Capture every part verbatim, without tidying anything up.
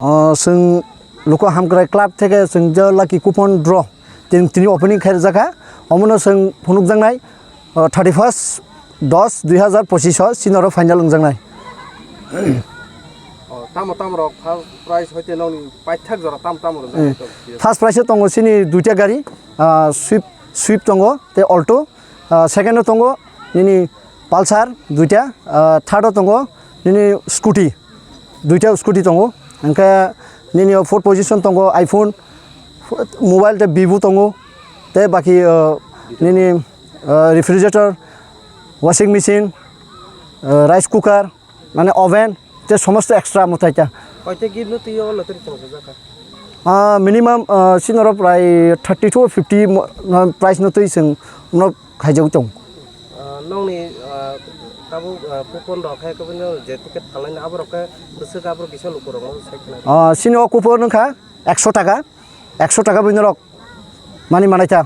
O, chwng Luku Hamkrai Club theke chwng je lucky coupon draw tin, tini opening khairjak kha. Omono chwng phunukjaknai, o, thirty first dos dui hazar pochish o chini oro final wngjaknai. O, tamo tamo rok first prize hoite nokni paithak jora tam tamo rok Hmm. jagwi tong? First prize o tongo chini duita gari, ah, Swift, Swift tongo, tei Alto. Ah, second o tongo nini Pulsar duita, ah, third o tongo nini scooty, duita scooty tongo. Hwnkhe nini o fourth position tongo iPhone, mobile tei Vivo tongo. Tei baki, ah, nini, ah, refrigerator, washing machine, ah, rice cooker, mane oven, tei somosto extra mwtai ta. Koita gift no twi o lottery chwng sajak kha? Ah, minimum, ah, chini oro prai thirty to fifty mo-, no, price no twi chwng no khaijagwi tongo. Ah, nokni, ah, tabuk, ah, coupon rok khe, coupon rok je ticket phalnai no, aborok khe bwswk aborok kisa lukurok no sai khna. Ah, chini o coupon wngkha ekso taka, ekso taka bai norok mani manai ta.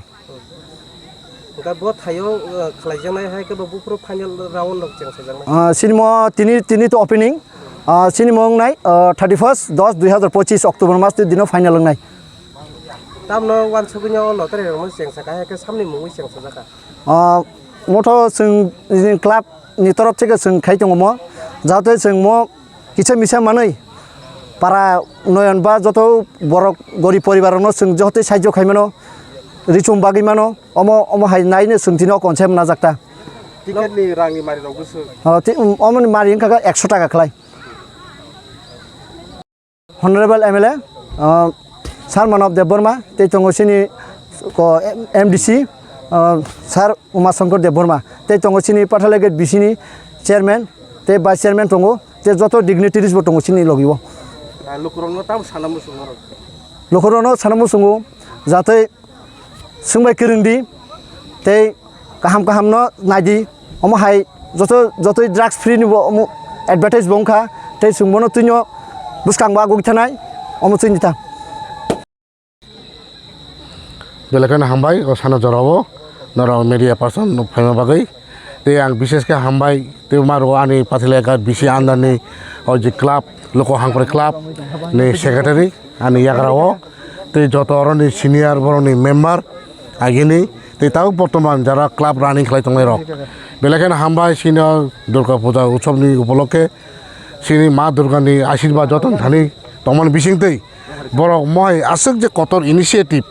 Hwnkhe bo thaio, uh, khlaijaknai hai khe bo buphuru final round rok chengsajaknai. Ah, sinimo tini, tini to opening. Ah, sinimo wngnai, ah, thirty first dos dui hazar pochish October mas dino final wngnai. Tamno wansugwino lottery rokno chengsakha hai khe samni mungwi chengsajakha. Ah, motho chwng, chwng club ni torof theke chwng khai tongo mo, jate chwng mo kisa misa manwi para noyon ba joto borok gorib poribar rokno chwng joto sahajyo khai mano, richum bagwi mano, omo, omo hai naino chwng tino concept najak ta. Ticket ni rang ni mari rok bwswk? O, ti-, um, omo ni mari wngkha khe ekso taka khlai. Honorable M L A, uh, Sir Manav Debbarma, tei tongo chini ko M D C, uh, Sir Uma Shankar Debbarma, tei tongo chini Pathalagate B C ni chairman, tei vice chairman tongo, tei joto dignitaries bo tongo chini logi o. Ah, lukurokno tamo sana muchungo norok? Lukurokno sana muchungo, jate Swngbai kwrwng di, tei kaham kaham no nai di. Omo hai joto, jotoi drugs free ni bo omo advertise bo wngkha, tei chwng bono twino bwskang bo aguk thanai, omo chwng di ta. Belai kheno hambai o sana jorao norok media person phaima bagwi. Tei ang bishesh khe hambai tei ma rwo ani Pathalagate B C under ni o je club, Loko Hangkrai club ni secretary ani yagra o, tei joto oro ni senior borok ni member agini, tei tabuk bortoman jara club running khlai tongnai rok. Belai kheno hambai chini o Durga Puja utsob ni upolokhe chini Ma Durga ni ashirbad joto ni thani tongmani bisingtwi. Borok mohai aswk je kotor initiative,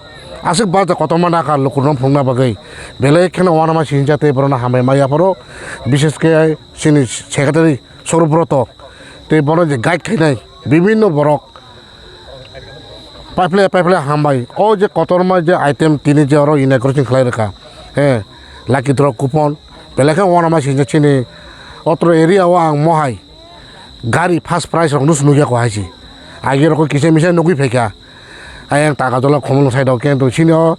aswk baja kotorma nakha lukurokno phunukna bagwi. Belai kheno uanama sinijak tei borokno hambai ma yapharo, bishesh khe chini secretary Saurabh Broto tei bono je guide khainai bibinno borok. Paiphle, paiphle hambai. O je kotorma je item tini je oro inauguration khlai rwkha, he, lucky draw coupon, belai khe uanama sinijak chini otro area o ang mohai. gari first prize rok nus nukya ko hai si. Agi rok kisa misa nugui phaikha. Ayang taka jola khomol side o kento sini o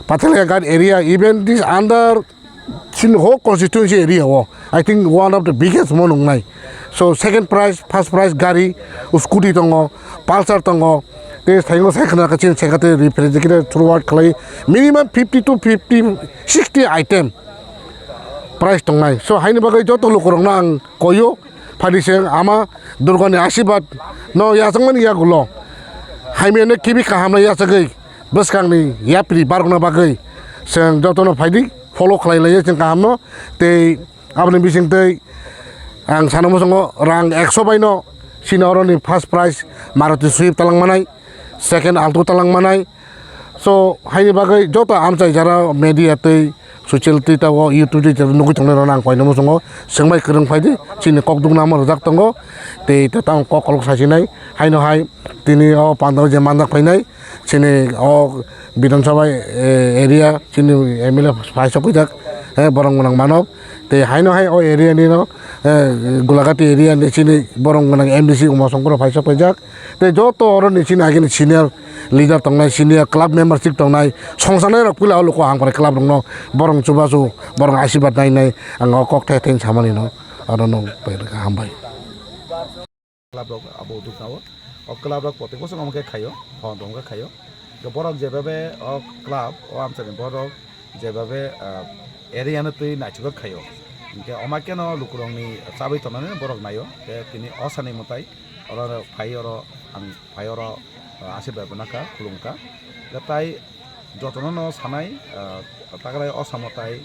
Pathalghat area, even this under sini whole constituency area o, I think one of the biggest mo nungnai. So second prize, first prize gari, scooty tongo, Pulsar tongo. Te thaingo sai khna ka chini sekate representative throughout khlai minimum fifty to fifty, sixty item prize tongnai. So haini bagwi joto lukurokno ang koyo, phadi seng ama Durgani asibad no yachakmani yagulo. Haimiyano kibi kahamno yachagwi bwskangni yapri barokna bagwi seng jotono phaidi follow khlai laiya seng kahamno. Tei aboni bisingtwi ang sana muchungo rang ekso baino sini oroni first prize Maruti Swift talang manai, second Alto talang manai. So haini bagwi joto amchai jara media tei social tei tabuk YouTube tei tabuk nugui tongnai rok ang koino muchungo swngbai kwrwng phaidi chini kok dukna ma rwjak tongo tei tamo kok kolok sasinai haino hai tini o pandao je manjak phainai chini o Bidhan Sabha, eh, area chini M L A phai sok kujak, eh, borok gwnang manok tei haino hai o area ni no, eh, Gulagati area ni chini borok gwnang M D C Uma Shankar phai sok kujak. Tei joto oro ni chini agini senior leader tongnai, senior club membership tongnai, songsanai rok puila o luku hamkrai club rokno borong chubachu, borong asibad nainai ang o kok the the samani no aro no hambai. Club rok abo duknao o club rok protek bosong omo khe khaio, hon rok khaio. Borok jebabe o club o amchani borok jebabe, ah, area no twi naithok khaio. Hinkhe omo khe no lukurokni chabwi tongnani borok naio. Tei tini o sani mwtai oro phai oro ang phai oro, ah, asirbai bo nakha, khulumkha. Tei tai jotono no sanai, ah, takrai o samo tai,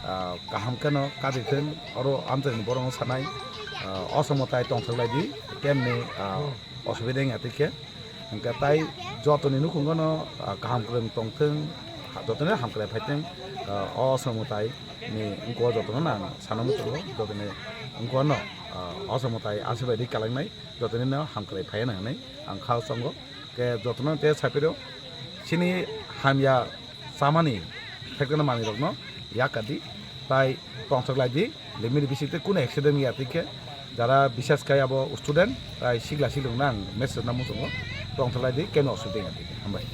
ah, kaham khe no kati thung oro amchaini borok no sanai, ah, o samo tai tongthok lai di kemni, ah, osubida wngya twi khe. Hingkhe tai jotoni nukhungo no, ah, kaham kwrwng tongthung, ha-, jotoni hamkrai phaithung, ah, o osomwtai ni wngkho jotono no ang sana muchungo, jotoni wngkho no, ah, osomwtai aswk bai ri kwlangnai, jotoni no hamkrai phaiya nang hinwi ang kha o chongo. Khe jotono tei saphiro chini hamya chamani, phekna manwi rokno yakar di, tai tongthok lai di, limit ni bising twi kunu accident wngya twi khe, jara bisas khai abo student, tai sigla siglwng no ang message no muchungo, tongthok lai di, keno osubida wngya twi khe, hambai.